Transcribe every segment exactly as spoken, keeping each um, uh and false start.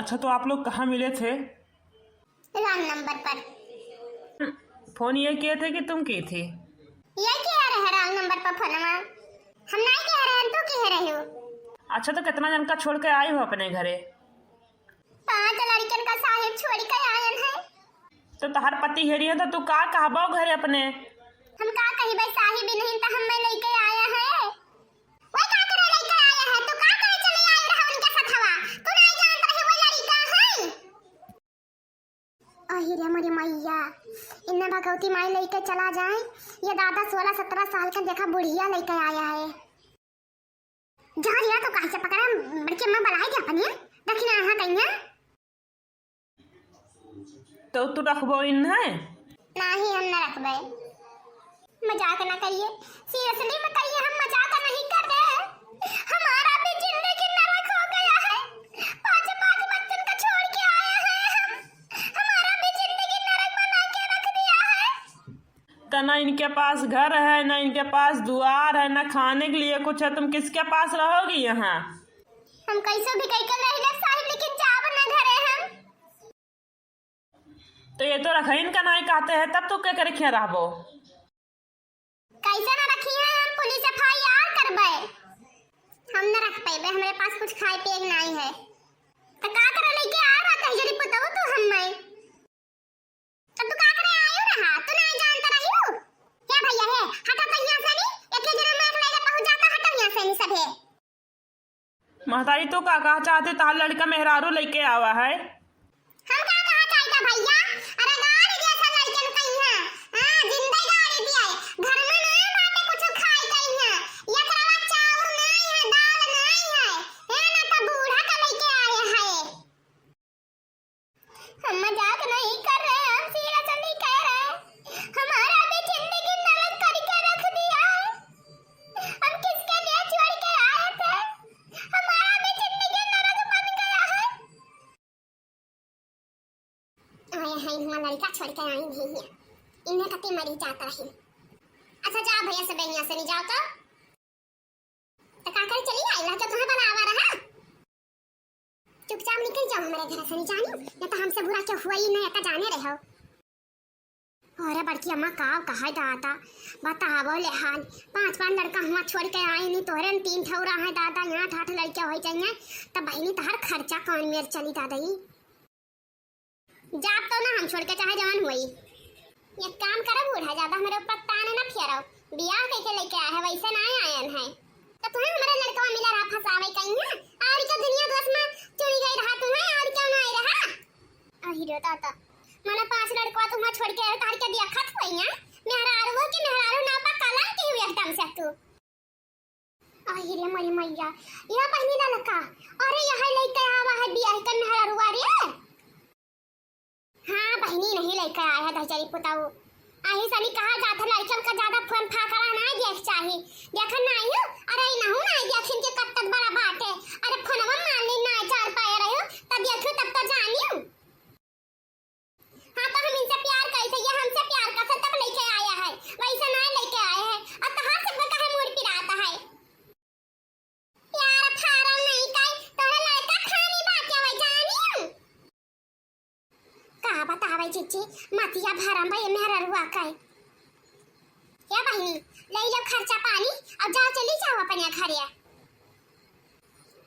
अच्छा, तो आप लोग कहाँ मिले थे? रॉन्ग नंबर पर। फोन ये किए थे कि तुम किए थे? ये किए रहे रॉन्ग नंबर पर फोनवा? हम नाहीं किए रहे, तू किए रहे हो। अच्छा, तो कितना जन का छोड़ के आई हो अपने घरे? पांच लड़कन का साहिब छोड़ के आयन है। तो तोहार पति हेरी है तो तू का कहबो घरे अपने? हम का कहिबे, साहिब ही नहीं तो हम मैं लेके आया है। वो का करे लेके आया है? तू का करे चले आए रहा उनके साथवा? तू नहीं जानत रहे वो लड़का है? अहि रे मोरी मैया, इन्ने भगवती माई लेके चला जाए। ये दादा सोलह सत्रह साल का देखा बुढ़िया लेके आया है। जा रिया तो काहे से पकड़ा, बड़की अम्मा बुलाए के अपने, देखी ना यहाँ कहीं है। तो तू रखबो इन्हें? नहीं, हम ना रखबे। मजाक ना करिए, सीरियसली में कहिए, हम मजाक नहीं कर रहे हैं। हमारा भी जिंदगी नरक हो गया है। पाँच पाँच बच्चन का छोड़ के आए हैं हम। हमारा भी जिंदगी नरक बना के रख दिया है। तो ना इनके पास घर है, ना इनके पास दुआर है, ना खाने के लिए कुछ है, तुम किसके पास रहोगी यहाँ? हम कैसे भी कह के रह ले साहिब, लेकिन जाब ना घरे हम। तो ये तो रखइन का नाई कहते हैं, तब तो के करे खिया रहबो? कैसे ना रखी है, हम पुलिस एफ आई आर करबे। हम ना रख पैबे, हमरे पास कुछ खाए पिए के नाई है। तो का करे लेके आ रहा है जरी पुतऊ तू हम मैं? तब तू का करे आयो रहा? तू नहीं जानता रही हो? हे भैया हे, हटा तो यहाँ से नहीं, एक ही जन्म में एक लैला पहुँच जाता, हटा यहाँ से नहीं सब है। महतारी, तू का कहा चाहते, तहार लड़का मेहरारू लेके आवा है? हम का कहा चाहता भैया? अरे गाड़ी जैसा लड़कन कहीं है, हाँ, जिंदे गाड़ी दिया है, घर में ना बाटे कुछ खाए कहीं है, या तरवा चाउर नहीं है, दाल नहीं है, है ना तो बूढ़ा का लेके आए है। हम मजाक नहीं कर रहे, हम सीरियसली कह रहे हैं। हमारा भी जिंदगी नरक करके रख दिया है। हम किसके लिए छोड़ के आए थे? हमारा भी जिंदगी नरक बन गया है। आए हैं, हुआं लड़का छोड़ के आई नहीं है, इन्हें कति मरी जाता है। अच्छा जा भैया, सब यहाँ से नहीं जाओ तो। तो का करे चली आई, लड़का तुम्हें बनावा रहा। चुपचाप निकल जाओ हमारे घर से, नहीं जानी, न तो हमसे बुरा क्यों हुआ ही नहीं, तो जाने रहो। अरे बड़की अम्मा, का कहा दादा, बतावो ले हाल, पांच पांच लड़का हुआं छोड़ के आई नहीं, तोहरे न तीन ठौरा है दादा, यहाँ आठ आठ लड़के हो जाइए, तब बहिनी तहार खर्चा कौन मेर चली दादा ई? जाब तो ना हम छोड़ के चाहे जवान हुई। एक काम करो बूढ़ा, ज्यादा हमरे ऊपर ताने ना फेरो। बियाह कइके लेके आए है, वैसे ना आयन है। तो तुम्हें हमारे लड़कवा मिला रहा फंसावे कहीं है? और क्या दुनिया दोस्त में चुनी गई रहा तुम्हें, और क्या ना आए रहा? अहि रे दादा, माने पांच लड़कवा तुम्हें छोड़ के आए, तार के देखत हुई है। मेहरारू की मेहरारू ना पा कलंक की हुई एकदम से तू। अहि रे मोरी मैया, या बहिनी ललका, अरे यह लइके आवा है बियाह के मेहररुआ रे। हाँ बहिनी, नहीं लइके आया है दहिजरी पुताऊ। आही सनी कहा जात है लड़कन का ज्यादा फोन फाकड़ा ना देख चाही। देखन ना आयु, अरे इनहू ना देखिन के कब तक बड़ा बाटे। अरे फोनवा मान ली ना जान पाए रहो, तब देखियो तब तो जानियो। हाँ, तो हम इनसे प्यार करी थे, ये हमसे प्यार करते तब लेके आया है, वैसे ना लेके आए हैं। और तहार सबका काहे मूड पिराता है? प्यार फारम नहीं काई, तोहरे लड़का खानी बाटे वै जानी। का बतावे जीजी, मतिया भरम बा ये मेहररुआ काई। या बहिनी, ले लो खर्चा पानी, अब जाओ चली जाओ अपने घरे।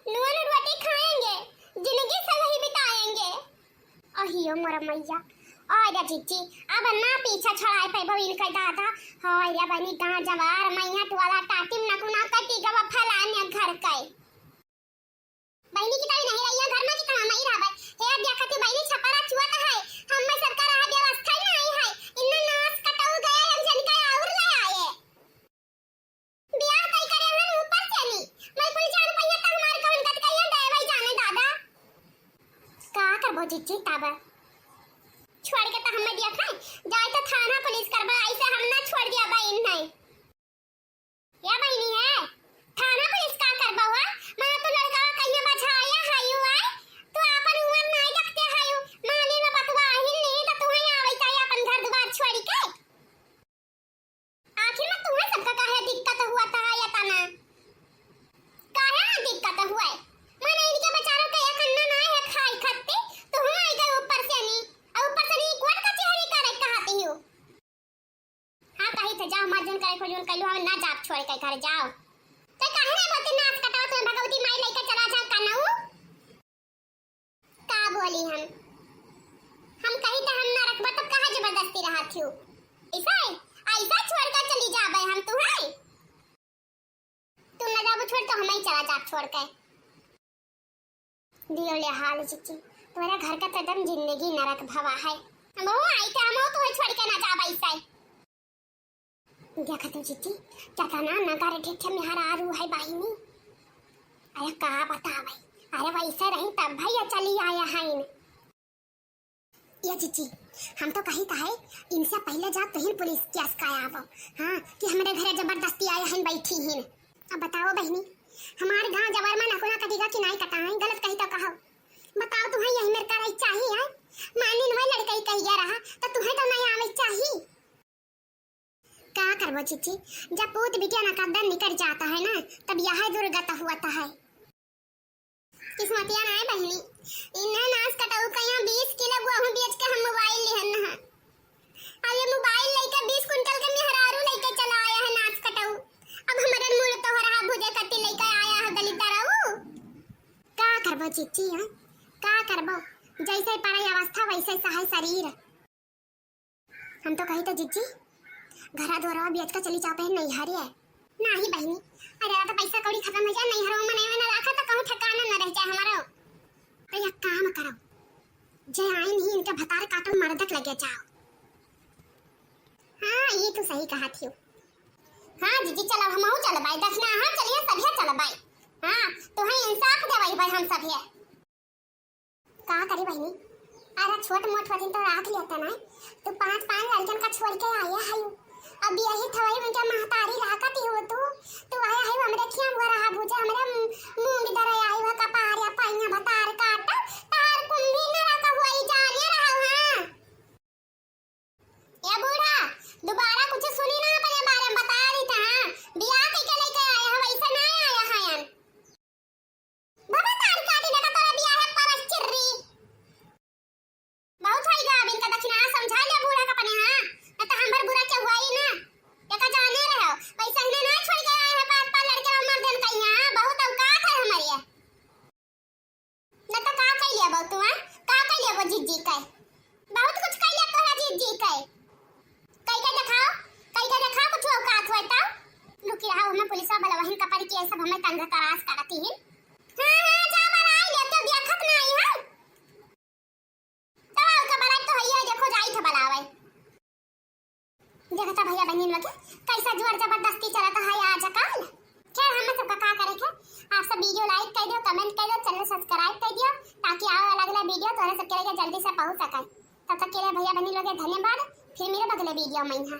नून रोटी खाएंगे, जिंदगी संग ही बिताएंगे। अहियो मोर मैया, अरे जीजी, अब ना पीछा छोड़ाए पैबो इनके दादा। हाय रे बनी, गाँव जवार, मैया टोला, टाटी में नकुना कटी गवा फलाने घर के। बहिनी की तरी नहीं रही है, घर में की कहाँ मई रहबे। हे अद्या खातिर बहिनी छपरा चुअत है, हम में सरकार आ व्यवस्था ही नहीं है। इन्ना नाश कटऊ गए, हम जन के आउर ले आए। बियाह तय करे हन ऊपर से नी। मैं कुल चार रुपया त हमार कौन गत कहिया दे भाई जाने दादा। का करबो जीजी तब? छोड़ के त हमें दिया खाए। जाए त थाना पुलिस करबा, ऐसे हम ना छोड़ दिया बहिन नहीं। या बहिनी है? थाना पुलिस का करबा हुआ? माँ तू लड़का कहिया बझाया हायु आए? तू आपन उम्र नहीं देखते हायु। माली में बतवा ही नहीं त तू ही आवे चाहे अपन घर दुआर छोड़ के। आखिर में तुम्हें सबका काहे दिक्कत हुआ था या तना? काहे ना दिक्कत हुआ है? माने इनके बेचारों के एक अन्ना ना है खाए खाते। बोलू हम ना जाब छोड़ के घर, जाओ। तो काहे रे बोलती नास कटावा, तुम्हें भगवती माई लेके चला जा कानऊ? का बोली हम? हम कही तो हम ना रखबा, तब काहे जबरदस्ती रहत हियो? ऐसा है? ऐसा छोड़ के चली जाबे हम तुहैं? तू ना जाबू छोड़ तो हमही चला जाब छोड़ के। दियो ले हाल जिज्जी, तोहरे घर का तो एकदम जिंदगी नरक भवा है। हमहू आई तो हमहू तुहैं छोड़ के ना जाब ऐसा है। देखत हो जिज्जी, केतना नगर ठेठे मेहरारू है बहिनी। अरे का बतावे, अरे वैसे रही तब भैया चली आया है। ये जिज्जी, हम तो कही था है, इनसे पहले जा तुहिन पुलिस केस करावो, हाँ, कि हमरे घरे जबरदस्ती आया है बैठी हिन। अब बताओ बहिनी, हमार गाँव जबर में नकुना कटिगा कि नाई कटाए, गलत कही तो कहो। बताओ तुहैं यही मेर करे चाहिए है? मानिन वही लड़कई कहिया रहा, तो तुहैं तो नहीं आवे चाहिए। का करबो जिज्जी, जब पूत बिटिया ना कद्दन निकल जाता है ना, तब यह दुर्गत हुआ है। किस्मतिया ना है बहिनी, इन्हें नास कटाऊ का यहाँ बीस किलो गेहूं बेच के हम मोबाइल लिहन है। अब ये मोबाइल लेके बीस कुंटल के मेहरारू लेके चला आया है नास कटाऊ। अब हमारे मूड़ तो हो रहा भुजे कत्ती लेके आया है दलिद्दराऊ। का करबो जिज्जी, हाँ? का करबो? जैसे पराई अवस्था वैसे सहाय शरीर। हम तो कही तो जिज्जी, घरा द्वारा बेच के चली जाओ बहन नैहरे। नाही बहिनी, अरे तो पैसा कौड़ी खत्म हो जाए, नैहरों में नहीं ना रखा तो कहूँ ठिकाना न रह जाए हमारो। तो एक काम करो, जे आइन ही इनके भतार काटो मर्दक लगे जाओ। हाँ, ये तो सही कहा थियो। हाँ जिज्जी, चलो हमहू चलबाई, दक्षिणा हाँ चलिए सभे चलबाई। हाँ, तुहैं इंसाफ देवाई भाई हम सभे। का करी बहिनी, अरे छोट मोट होतिन तो राख लेता ना, तू पाँच पाँच लड़कन का छोड़ के आया है। अब यही थवाई उनके महतारी राखत ही हो तू, तू आया है हमरे खिया हुआ रहा भूजा, हमरे मु-, मूंग दर आया है, कपार या पाइया भतार काट, तार कुंभी न रखा हुआ ही जाने रहा, हाँ। ए बूढ़ा, दोबारा कुछ सुनी ना अपने बारे में बता दी था, हाँ? बियाह कइके लेके आया है, वैसे ना आया है यार। बाबा तार काटी ना का तोरा बियाह है परस चिर्री। बहुत होई गा, अब इनका दक्षिणा समझा ले बूढ़ा का अपने, हाँ? ना तो हम भर बुरा के हुआ ही ना। एका जाने रहो, पैसा इन्हें ना छोड़ के आए हैं, पाँच पाँच लड़के और मर्दन का यहाँ, बहुत औकात है हमारी है। न तो का कह लिया बो तू, हाँ? का कह लिया बो जिज्जी का? बहुत कुछ कह लिया तोरा जिज्जी का। कह के दिखाओ, कह के दिखाओ कुछ औकात हुआ तो। रुकी रहा, हमें पुलिस वाला वहीं का पड़ी कि ये सब हमें तंग तराश करती है। हाँ, हाँ, जा बलाई ले, तो देखत ना आई है। तो का बलाई तो है, देखो जाई थे बलावे। देखता भैया बहनी लोग के कैसा जोर जबरदस्ती चलता है आजकल। खैर, हम सबका का करे के, आप सब video like कर दियो, comment कर दियो, channel subscribe कर दियो, ताकि आवे वाला अगला video तोहरे सबके लगे जल्दी से पहुँच सके। तब तक के लिए भैया बहनी लोग के धन्यवाद, फिर मिले अगले video में यहाँ।